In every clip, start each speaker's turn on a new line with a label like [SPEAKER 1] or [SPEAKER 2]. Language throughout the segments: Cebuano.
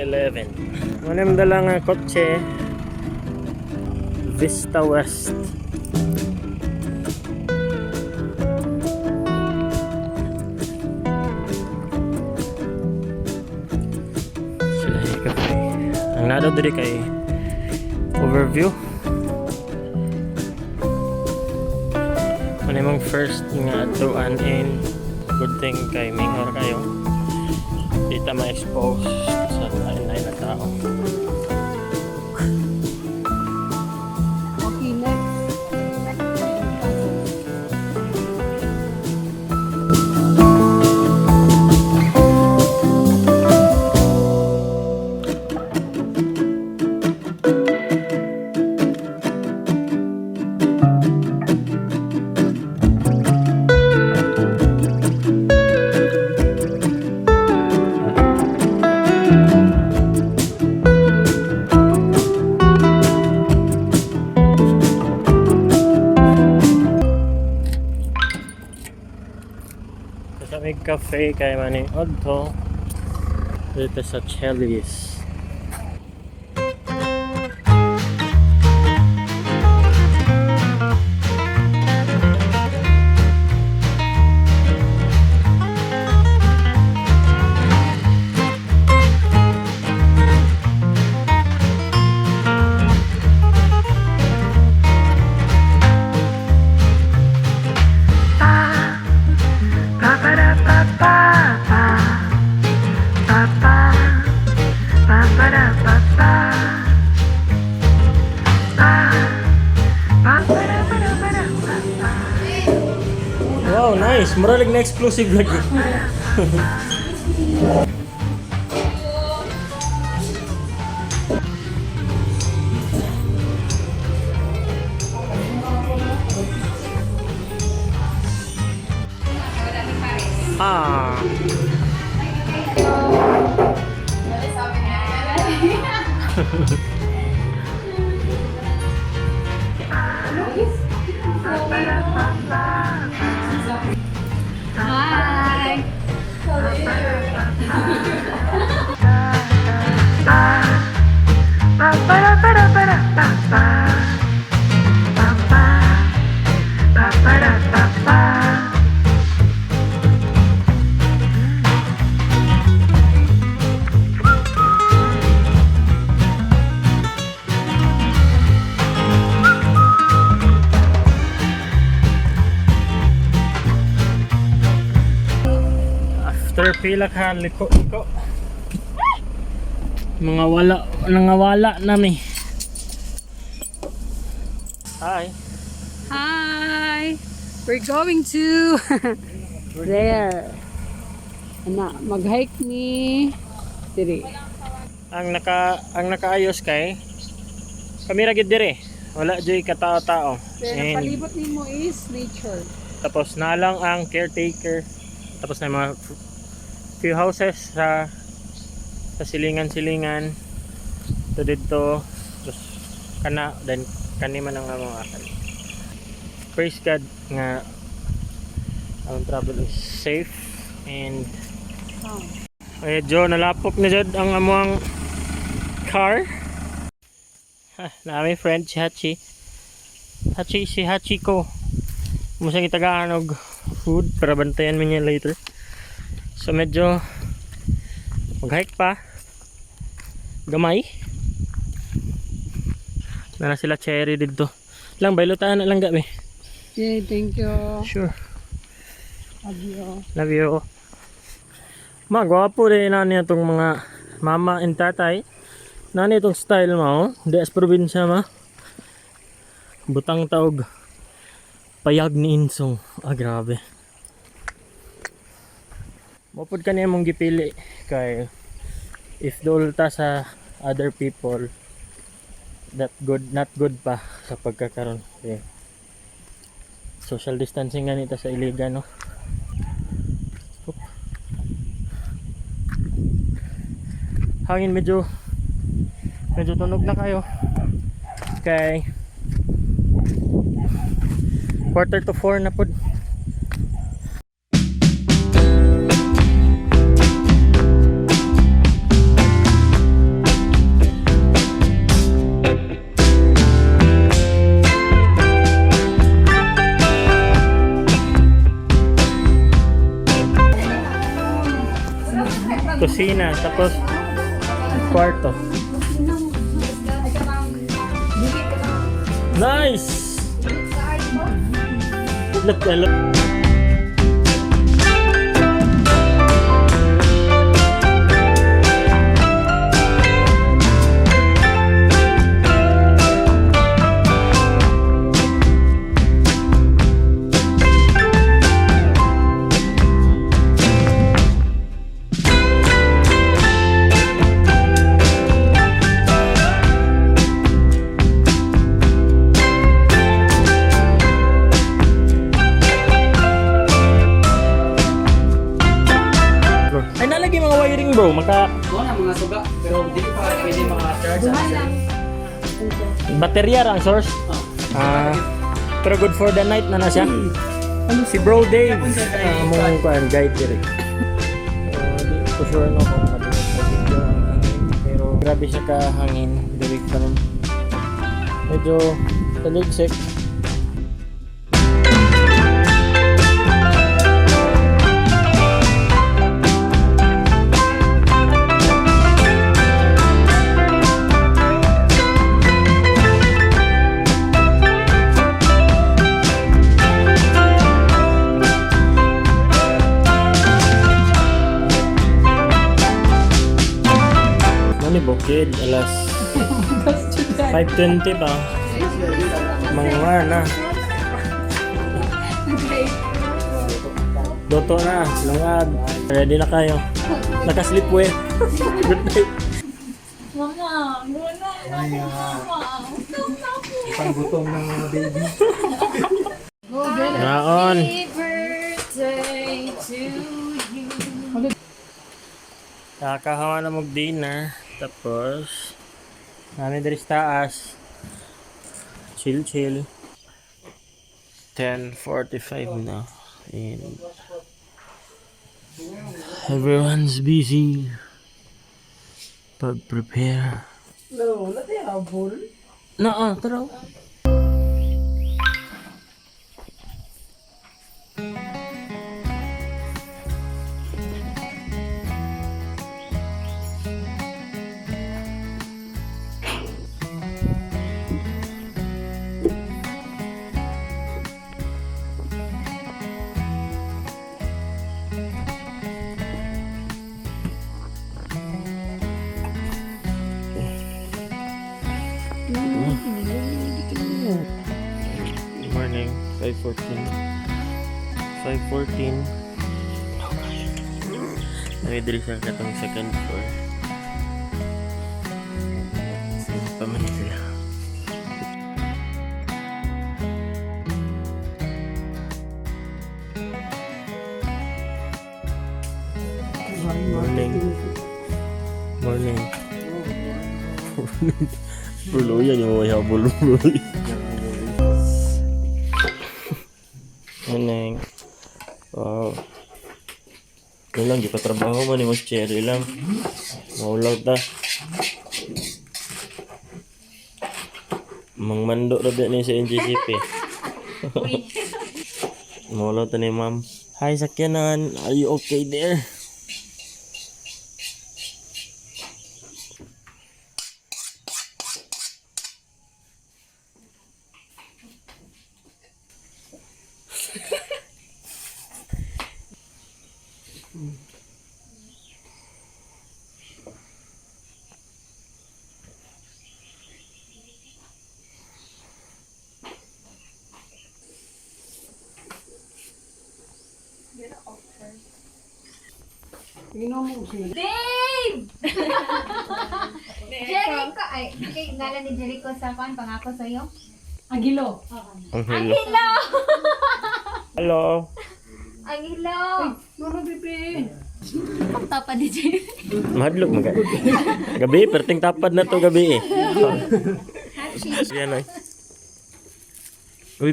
[SPEAKER 1] 11. Muna yung dala nga kotse. Vista West. Sila yung cafe. Ang nado diri kay overview. Ano mong first nga atuan in good thing kay minghor kayo. Di ta ma-expose sa lain-lain na tao.
[SPEAKER 2] Okay, next.
[SPEAKER 1] Sa may cafe kay maning Odto dito sa Chelly's.
[SPEAKER 3] Pa ba pa pa pa pa pa pa da pa pa pa pa pa da pa da pa da pa pa.
[SPEAKER 1] Wow, nice. Muralig na exclusive lagi. Ah.
[SPEAKER 2] Hi!
[SPEAKER 3] Pa ba da ba da ba da ba ba ba ba ba ba da ba ba.
[SPEAKER 1] After pila ka liko-liko. Mga wala, nangawala nami. Hi.
[SPEAKER 2] Hi! We're going to there. Ana, mag-hike ni diri.
[SPEAKER 1] Ang nakaayos kay kami ra gid dire. Wala joy katao-tao.
[SPEAKER 2] Pero
[SPEAKER 1] And
[SPEAKER 2] palibot nimo is nature.
[SPEAKER 1] tapos na lang ang caretaker. Tapos na yung mga few houses sa silingan-silingan. Ito dito. Tapos kana then kani man ang among akan. Praise God nga ang travel is safe and
[SPEAKER 2] Oh.
[SPEAKER 1] medyo nalapok na jud ang among car. Ha, nami friend si Hachi. Hachi si Hachiko. Musa gitagaan og food para bantayan mi niya later. So medyo mag-hike pa. Gamay. Na sila cherry dito. Lang baylotaan na lang gabi.
[SPEAKER 2] Okay, thank you.
[SPEAKER 1] Sure.
[SPEAKER 2] Love you.
[SPEAKER 1] Love you. Ma, gwapo rin na niya itong mga mama and tatay. Nani itong style mo, oh. Di as probinsya ma. Butang taog. Payag ni Insong. Ah, grabe. Mapod ka niya mong gipili kay if dool ta sa other people that good not good pa sa pagkakaroon. Okay. Social distancing nga nita sa Iligan, no? Hangin, medyo medyo tunog na kayo kay 3:45 na pod. Kusina, tapos kwarto. Nice! Look, look. Ay, nalagay mga wiring, bro. Maka
[SPEAKER 4] Doon ang mga suga, pero di pa pwede mga charge.
[SPEAKER 1] Baterya ra ang source. Ah, pero good for the night na na siya. Ano si Bro Dave? Mong kuan guide dire. Di ko sure no kung madungog sa video ang hangin, pero grabe siya ka hangin diri karon. Medyo taligsik. Mani bukid alas 5:20 pa. Mga na. Doto na, lungag. Ready na kayo. Naka-sleep we. Good night.
[SPEAKER 5] Mama, muna na ako, mama. Gutom na ako.
[SPEAKER 4] Panggutom ng mga baby.
[SPEAKER 1] Naon.
[SPEAKER 5] Happy birthday to you.
[SPEAKER 1] Nakakahawa na mag-dinner. Tapos, namin diri sa taas. Chill, chill. 10:45 na. And everyone's busy. Pag-prepare.
[SPEAKER 2] No, wala tayo habol.
[SPEAKER 1] Naa, tara. Good morning, 5:14. 5:14. Oh gosh. Nami diri sa katong second floor. Pa man sila. Morning. Morning. Bro, yan yung mga habol, bro. Morning. Wow. Yun lang, di pa trabaho man, ni Mas Cherry lang. Maulaw ta. Mangmando ra ba ni sa NGCP. Maulaw ta ni ma'am. Hi, sakyanan. Are you okay there?
[SPEAKER 2] Tingnan mo siya.
[SPEAKER 5] Dave! Jericho! Ay, okay, ngalan ni Jericho sa kwan, pangako sa'yo.
[SPEAKER 2] Agilo.
[SPEAKER 1] Ang hello.
[SPEAKER 5] Hello!
[SPEAKER 1] Hello.
[SPEAKER 5] Ang hello!
[SPEAKER 2] Nono, bebe.
[SPEAKER 5] Ang tapa ni Jericho.
[SPEAKER 1] Mahadlok man ka. Gabi, perting tapad na to gabi eh. Yan ay. Uy,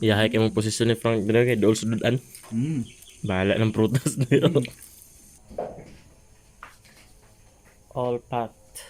[SPEAKER 1] iyahay kay mong posisyon ni Frank dira kay dool sududan. Bahala ng prutas na yun. All packed.